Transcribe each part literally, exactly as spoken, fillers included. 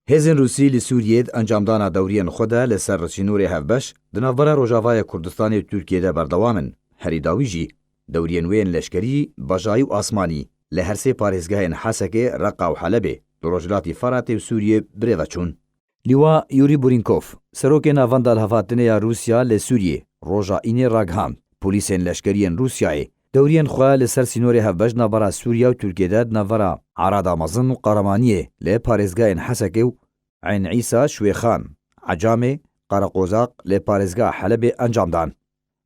Hêzên Rûsî li Sûriyê di encamdana dewriyên xwe de li ser sînorê hevbeş di navbera Rojavayê Kurdistanê û Tirkiyê de berdewam in. Herî dawî jî dewriyên wê yên leşkerî, bajayî û asmanî li her sê parêzgehên Hesekê, Reqa û Helebê di rojhilatî Feratê û Sûriyê birêve çûn. Lîwa Yurî Burinkov, serokê Navenda Lihevhatinê ya Rûsya li Sûriyê, roja Înê ragihand, polîsên leşkerî yên Rûsyayê dewriyên xwe li ser sînorê hevbeş navbera Sûriya û Tirkiyê de di navbera Arada Mezin û Qaramaniyê li parêzgehên Hesekê û Eyn Îsa, Şwêxan, Ecamê, Qereqozaq lê parêzgeha Helebê encam dan.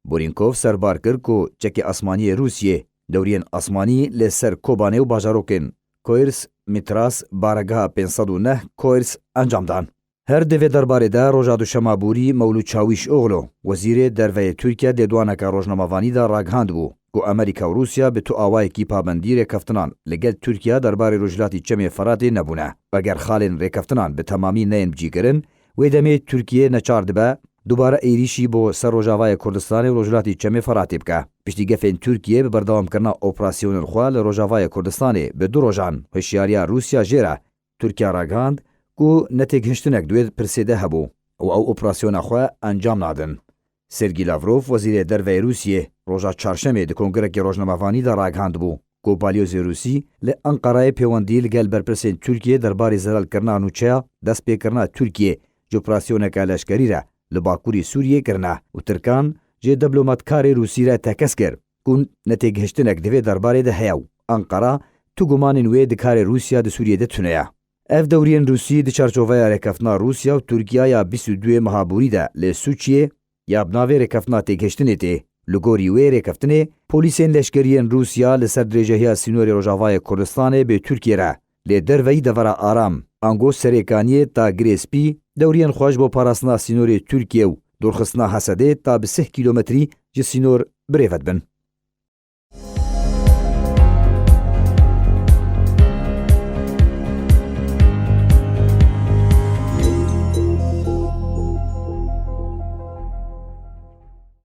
Burinkov serbar kir ku çekê asmanî yê Rûsiyê dewriyên asmanî li ser Kobanê û bajarokên Koyrs, Mitras, baregeha pênc sed û neh Koyrs encam dan. Her di vê derbarê de roja duşema borî Mewlûd Çawîşoglu, wezîrê derve yê Tirkiye, di lêdwaneke rojnamevanî de ragihandibû ku Amerîka û Rûsya bi tu awayekî pabendî rêkeftinan li gel Tirkiye derbarê Rojhilatî Çemê Feratê nebûne. Eger xalên rêkeftinan bi temamî neyên bicîkirin, wê demê Tirkiye neçar dibe dubare êrîşî bo ser Rojavayê Kurdistanê û Rojhilatî Çemê Feratê bike. Piştî gefên Tirkiye bi berdewamkirina operasyonên xwe li Rojavayê Kurdistanê bi du rojan hişyariya Rûsya jê re, Tirkiye ragihand ku netêgihiştinek di wê pirsê de hebû û ew operasyona xwe encam nadin. Sergî Lavrov, wezîrê derve yê Rûsiyê, roja çarşemê di kongrekê rojnamevanî de ragihandibû ku balyozê Rûsî li Enqerayê pêwendî li gel berpirsên Tirkiyê derbarê zelalkirina nûçeya destpêkirina Tirkiyê ji operasyoneke leşkerî re li bakurî Sûriyê kirine û Tirkan ji diplomatkarê Rûsî re tekez kir ku netêgihiştinek di vê derbarê de heye û Enqera tu gumanên wê di karê Rûsya di Sûriyê de tune ye. Ev dewriyên Rûsî di çarçoveya rêkeftina Rûsya û Tirkiya ya bîst û duyê meha borî de li Sûçiyê ya bi navê rêkeftina têgihiştinê tê. Li gorî wê rêkeftinê, polîsên leşkerî yên Rûsya li ser dirêjehiya sînorê Rojavayê Kurdistanê bi Tirkiyê re lê derveyî devera Aram, ango Serêkaniyê ta Girê Spî, dewriyên xwe ji bo parastina sînorê Tirkiyê û dûrxistina Hesedê ta bi sih kîlometrî ji sînor birêve dibin.